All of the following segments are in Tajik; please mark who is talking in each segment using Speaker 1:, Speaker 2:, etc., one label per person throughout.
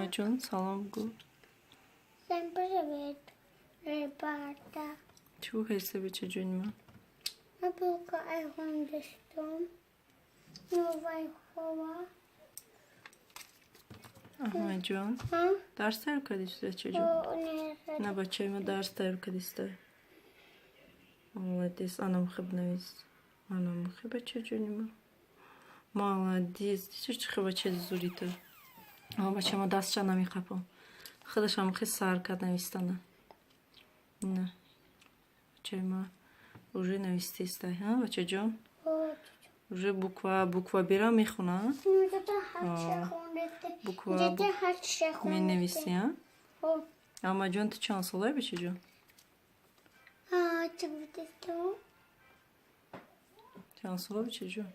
Speaker 1: Аҳмадҷон, салом гӯ.
Speaker 2: Всем привет, ребята.
Speaker 1: Чӣ ҳайса, бачаҷони ман?
Speaker 2: Яблоко айхондастум. Новая хова.
Speaker 1: Аҳмадҷон, дарс тайёр кардӣ, бачаҷон? На, бачаи ма дарс тайёр кардиста. Молодец, анам хеб навис. Анам хеб, бачаҷони ма. Молодец. Чӣ хе бачаи зурита. Ама бачама дастша намеқапам. Худашам хе сар кард навистана. На. Бачаи ма уже навистеста, ҳа, бачаҷон? Уже буква бера мехона? Буква менависӣ, а? Аҳмадҷон, ту чанд солаи, бачаҷон? Чанд сола, бачаҷон?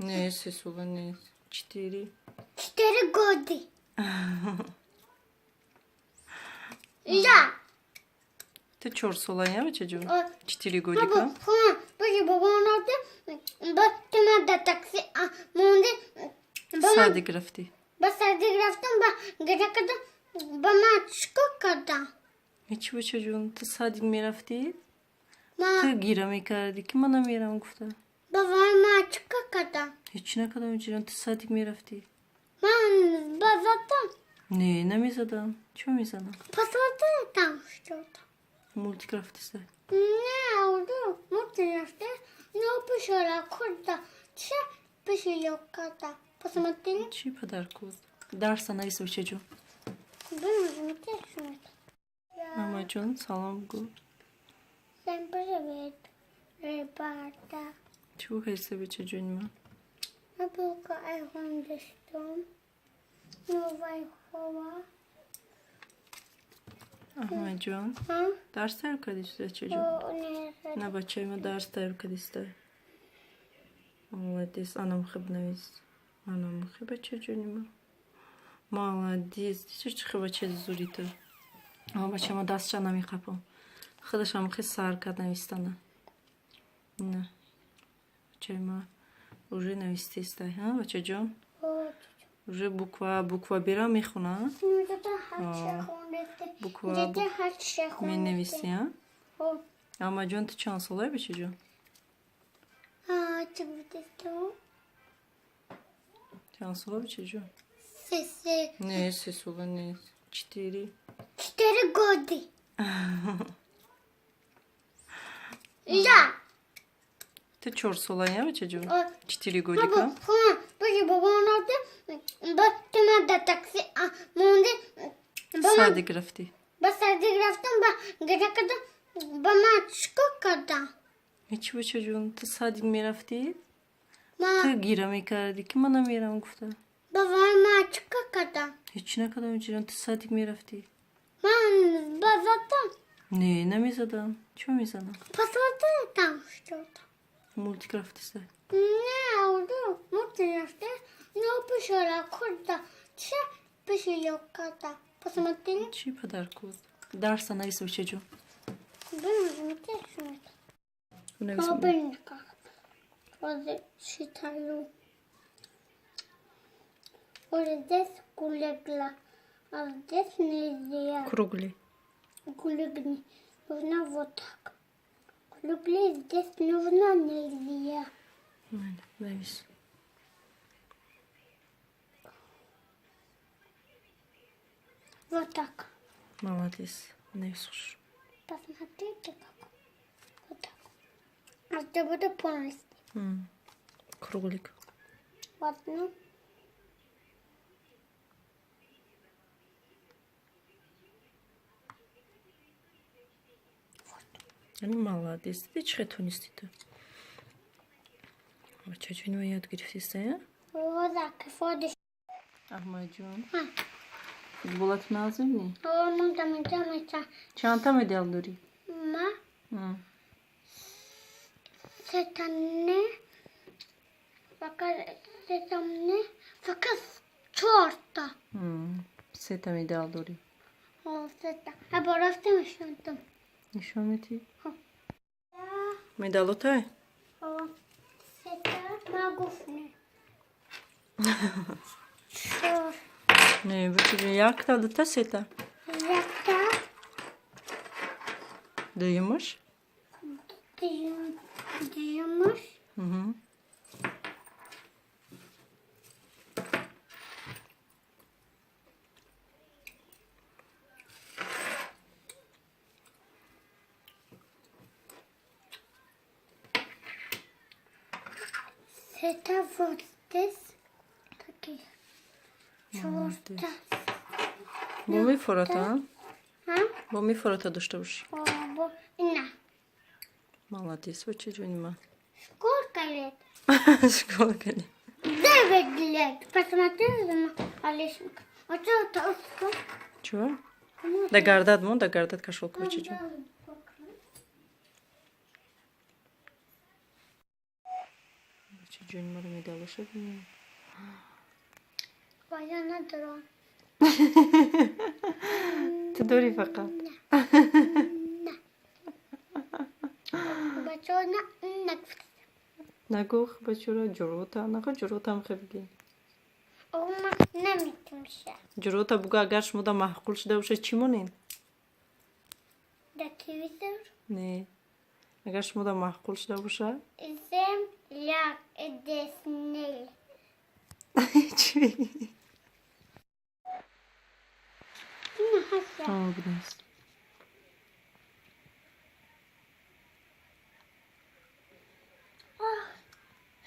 Speaker 1: Не, 3 сола не. 4.
Speaker 2: 4 года. Я.
Speaker 1: Ту 4 сола, я, бачаҷон? 4 годика. Садик рафтӣ?
Speaker 2: Ба садик рафтам, ба гиря кардам, ба ман чикор кардам?
Speaker 1: Ҳечи, бачаҷон, ту садик мерафтӣ? Ту гира мекардӣ, ки ман намерам гуфта.
Speaker 2: Ба ман чикор кардам?
Speaker 1: Ҳечи накардам, бачаҷон, ту садик мерафтӣ.
Speaker 2: Ман ба задам?
Speaker 1: Не, намезадам. Чо мезанам?
Speaker 2: Посмотри там что-то.
Speaker 1: Мультик рафтиста.
Speaker 2: Не, мультик рафта, но пишала курда. Ча пишала карда. Посмотри.
Speaker 1: Чӣ подарку? Дарса навис, бачаҷон. Аҳмадҷон, салом гӯ.
Speaker 2: Всем привет, ребята.
Speaker 1: Чӣ ҳайса, бачаҷони ман?
Speaker 2: Яблоко айхондастум. Новая хова.
Speaker 1: Аҳмадҷон, дарс тайёр кардӣ, бачаҷон? На, бачаи ма дарс тайёр кардиста. Молодец, анам хеб навис. Анам хеб, бачаҷони ма. Молодец. Чӣ хе бачаи зурита. Ама бачама дастша намеқапам. Худашам хе сар кард навистана. На. Бачаи ма уже навистеста, ҳа, бачаҷон? Уже буква бера мехона? Буква менависӣ, а? Аҳмадҷон, ту чанд солаи, бачаҷон? Чанд сола, бачаҷон? Не, 3 сола не. 4.
Speaker 2: 4 года. Я.
Speaker 1: Ту 4 сола, я, бачаҷон? 4 годика. Садик рафтӣ?
Speaker 2: Ба садик рафтам, ба гиря кардам, ба ман чикор кардам?
Speaker 1: Ҳечи, бачаҷон, ту садик мерафтӣ? Ту гира мекардӣ, ки ман намерам гуфта.
Speaker 2: Ба ман чикор кардам?
Speaker 1: Ҳечи накардам, бачаҷон, ту садик мерафтӣ.
Speaker 2: Ман ба задам?
Speaker 1: Не, намезадам. Чо мезанам?
Speaker 2: Посмотри там что-то.
Speaker 1: Мультик рафтиста.
Speaker 2: Не, мультик рафта, но пишала курда. Ча пишала карда. Посмотри.
Speaker 1: Чӣ подарку? Дарса навис, бачаҷон. Навис.
Speaker 2: Читаю. Вот здесь кулегла, а здесь нельзя.
Speaker 1: Кругли.
Speaker 2: Кулегли. Нужно вот так. Кругли здесь нужно нельзя.
Speaker 1: Навис.
Speaker 2: Вот так.
Speaker 1: Молодец. Навис.
Speaker 2: Посмотрите как. Вот так. А это буду полностью.
Speaker 1: Кролик.
Speaker 2: Вот, ну.
Speaker 1: Ани молодец. Ти чӣ хел тонистӣ ту? Бачаҷони ма ёд гирифтиста, я? Аҳмадҷон, футболату нағз мебинӣ? Чандта медал дорӣ?
Speaker 2: Ма? Сетане, фақат сетане, фақат чорта.
Speaker 1: Сета медал дорӣ?
Speaker 2: Сета. А рафта мешонтам.
Speaker 1: Нишон медиҳӣ? Медалотай?
Speaker 2: Сета ма гуфтне. Чор.
Speaker 1: Не, бачаҷон, якта, дута, сета?
Speaker 2: Якта.
Speaker 1: Дуюмаш?
Speaker 2: Дуюмаш. Сета вот здесь. Такие. Чорта.
Speaker 1: Бо мефората?
Speaker 2: А?
Speaker 1: Бо мефората дошта бошӣ.
Speaker 2: Бо ина.
Speaker 1: Молодец, бачаҷони ман.
Speaker 2: Сколько лет?
Speaker 1: Сколько лет?
Speaker 2: 9 лет. Посмотри на Алисенька. Вот это вот.
Speaker 1: Чё? Да гардад мон, да гардад кошёлка, бачаҷон. Бачаҷони маро медалоша бинем.
Speaker 2: Вая надорам.
Speaker 1: Ту дорӣ фақат.
Speaker 2: На. Бачаҳо на нагуфта.
Speaker 1: Нагӯ, бачаро, ҷурота, нахо ҷуротам хе бигӣ.
Speaker 2: Ма наметумша.
Speaker 1: Ҷурота бугӯ, агар шумо да маъқул шуда бошад, чӣ монед?
Speaker 2: Дар телевизор?
Speaker 1: Не. Агар шумо да маъқул шуда бошад?
Speaker 2: Земля Дисней.
Speaker 1: Чӣ мегӣ?
Speaker 2: Ина ҳаста.
Speaker 1: О, будааст.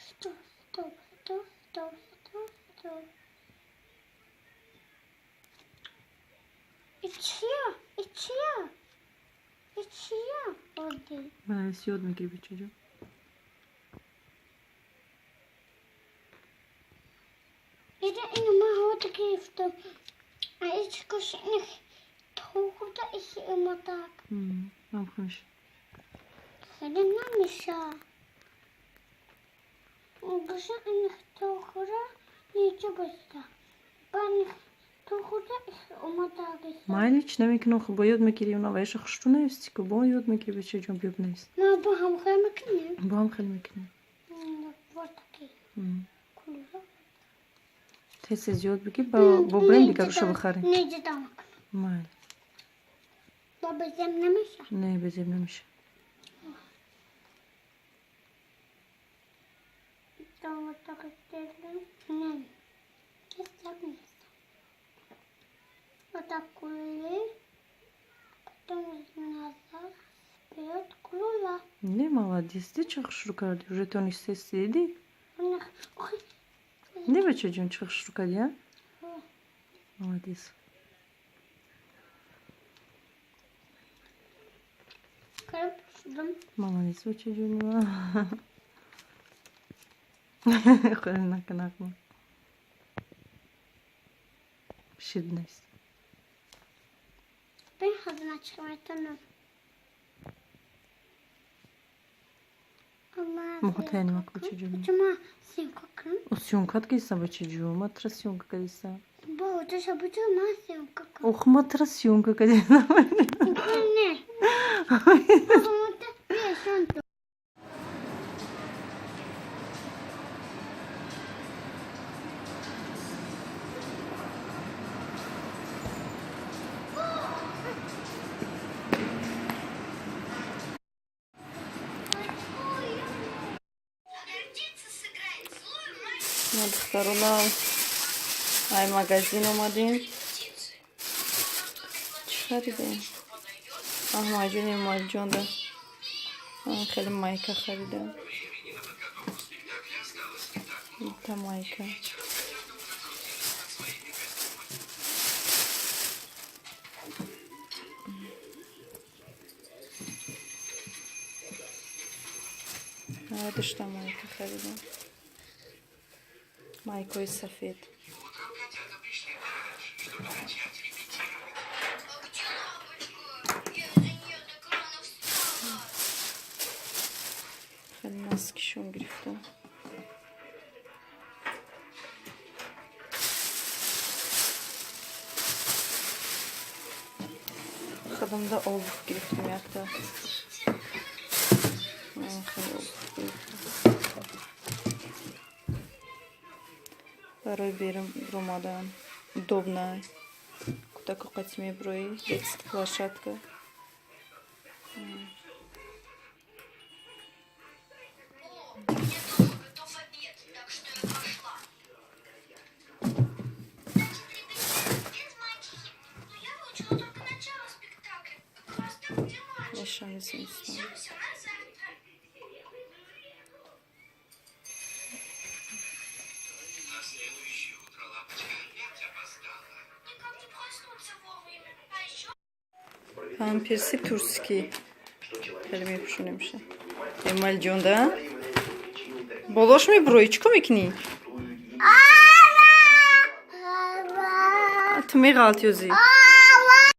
Speaker 2: Стоп, стоп, стоп, стоп, стоп, стоп. Ичия, ичия, ичия оди.
Speaker 1: Банавис, ёд мегирӣ, бачаҷон.
Speaker 2: Ида ина ма ҳода гирифтам. А ичкош ина тухуда иши омадак.
Speaker 1: Мамхамиш.
Speaker 2: Хеле намеша. Гуша ина тухура неча баста. Бан тухуда иши омадак.
Speaker 1: Майли, чӣ намекунам, хуб бо ёд мегирӣ, она ваиша хушрӯ нависти ку, бо ёд мегирӣ, бачаҷон, биё бинавис.
Speaker 2: Ма бо ҳам хел мекунем.
Speaker 1: Бо ҳам хел мекунем.
Speaker 2: Вот такие. Кулура.
Speaker 1: Тез тез ёд бигир, бо бирем дигаруша бихарем.
Speaker 2: Не ҷудо мекунам.
Speaker 1: Майли.
Speaker 2: Бо безем намеша?
Speaker 1: Не, безеб намеша.
Speaker 2: Да, вот так сделаем. Не, так не. Вот так кулы. Потом назад, вперед, кулула.
Speaker 1: Не, молодец, ты чӣ хушрӯ кардӣ? Уже тонистести, дидӣ?
Speaker 2: Ой.
Speaker 1: Не, бачаҷон, чӣ хушрӯ кардӣ, а? Молодец. Молодец, бачаҷони ман. Хеле накунақма. Шир бинавис.
Speaker 2: Бин хазиначка метонам.
Speaker 1: Муҳтаяни маку, бачаҷон.
Speaker 2: Чума съёмка кунам?
Speaker 1: Съёмкат кардиса, бачаҷон, ма тра съёмка кардиса.
Speaker 2: Бо оташа буча ма съёмка кунам.
Speaker 1: Ох, ма тра съёмка кардиса.
Speaker 2: Не.
Speaker 1: Ма духтарона ай магазин омадем. Чӣ харидем? Аҳмадҷон, Эмомалиҷонда хеле майка харидам. Та майка. Душта майка харидам. Майкаи сафед. Хеле носкишон гирифтам. Худамда обувь гирифтем якта. Хеле обувь гирифтам. Барои берун омадан. Удобно. Кӯдако қати меброӣ, детский площадка.
Speaker 3: О, у меня дома готов обед, так что я пошла. Значит, репетиция без мачехи. Но я выучила только начало спектакля. Как раз там, где мачеха.
Speaker 1: Мешани зимистон.
Speaker 3: Перенесем все на завтра.
Speaker 4: На следующее утро лапочка опять опоздала.
Speaker 3: Никак не проснуться вовремя. А еще
Speaker 1: Памперси турскӣ хеле мепӯшонемша. Эмалҷон, да? Болош мебуроӣ, чӣ кор мекунӣ? Ту меғалти, ӯзи.